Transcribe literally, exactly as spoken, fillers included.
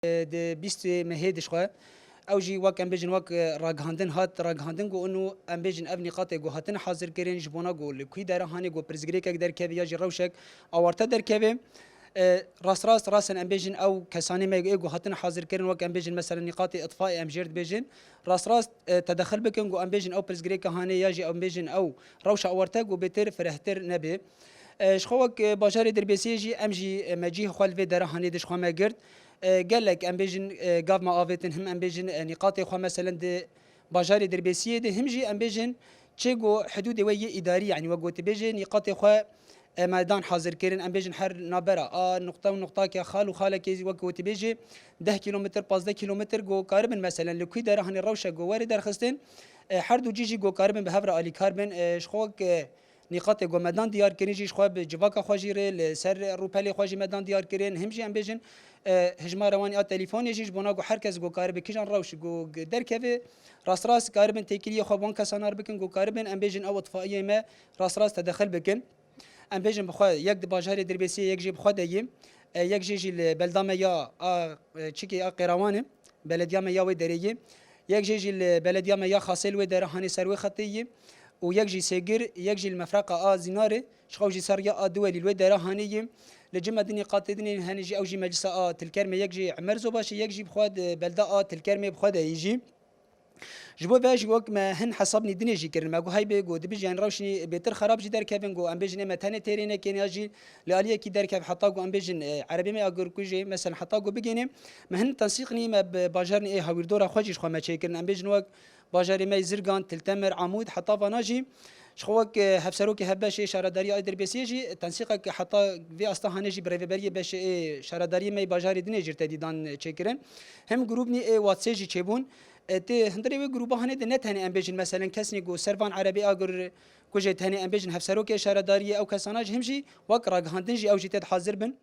e, di bîstê mehê dişxwe. Ew jî wek em bêjin wek, e, ragihandin hat ragihandin ku û em bêjin ev nîqatê ku hatine hazirkirin ji bona ku li kû dera hanê ku pirsgirêkek derkeve ya jî rewşek awarte derkeve. E, rast rast rasen em bêjin ew kesanê me ê ku hatine hazirkirin wek em bêjin mesela nîqatê îtfaê em jêr dibêjin. Rast rast, e, tedexil bikin ku em bêjin ew pirsgirêka hanê ya jî em bêjin ew rewşa awarte ku bêtir firehtir nebe. E, ji xwe wek, e, bajarê Dirbêsiyê jî em jî, e, me cîh xwe li vê dera hanê dişxwe me girt. E, gelek em bêjin, e, gav me avêtin, him em bêjin, e, nîqatê xwe meselen di bajarê Dirbêsiyê de, him jî em bêjin çê ku hidûdê wê yê îdarî, yanî wek gotî bêjê nîqatê xwe, e, me dan hazir kirin, em bêjin her nabera a nuqta û nuqtakê xal û xalekê wek gotî bêjê deh kîlometr, pazdeh kîlometr ku karibin meselen li kû dera hanê rewşek ku were derxistin, e, her du cî jî ku karibin bi hev re alîkar bin, e, ji xwe wek, e, nîqatê ku me dan diyar kirin jî ji xwe bi civaka xwe jî rê li ser rûpelê xwe jî me dan diyar kirin. Him jî em bêjin, e, hijmara wan a telîfonê jî ji bona ku her kes ku karibe kijan rewş ku derkeve, rast rast karibin têkiliyê xwe bi wan kesanar bikin ku karibin em bêjin ew itfaiyê me rast rast tedexil bikin. Em bêjin bi xwe yek di bajarê Dirbêsiyê yek jî bi xwe de yî, e, yek jê jî li belda me ya a, e, çikê a Qêrawan e. Belediya me ya wê derê yê. Yek jê jî li belediya me ya Xasê li wê dera hanê ser wê xetê yê û yek jî Sêgir, yek jî li mefreqa a Zînarê, ji xwe jî ser ya a Duwelî li wê dera hanê yê. Li cime dinê qatê dinê hene jî ew jî meclisa a Tilkermê yek jî Emer Zobaşê, yek jî bi xwe di belda a Tilkermê bi xwe de yî jî. Ji bo vê jî wek me hin hesabnî dinê jî kirin. Me got heybe got dibijî yan rewşinî bêtir xerab jî derkevin, got em bêjin ê me tenê têrê nekên ya jî li aliyekî derkev heta got em bêjin, e, erebê me ya gurkujê, mesela heta got bigênê, me hin tensîqnî me bi bajarnî ê hawîrdora xwe jî ji xwe me çêkirin. Em bêjin wek bajarê me yê Zirgan, Tiltemir, Amûd, heta vana jî ji xwe wek, e, hevserokê hevbeşê şaredariya ê Dirbêsiyê jî tensîqek heta vê asta hanê jî bi rêveberiyê beşê ê şaredariyê me yê bajarê dinê jî tedîdan çêkirin. Him grûbnî ê WhatsApp jî çêbûn. E, tê hundirê wê grûba hanê de ne tenê em bêjin, meselen, kesnî ku ser van erebê agir ku jê tenê em bêjin hevserokê şaredariyê ew kesana jî him jî wek ragihandin jî ew jî tê de hazir bin.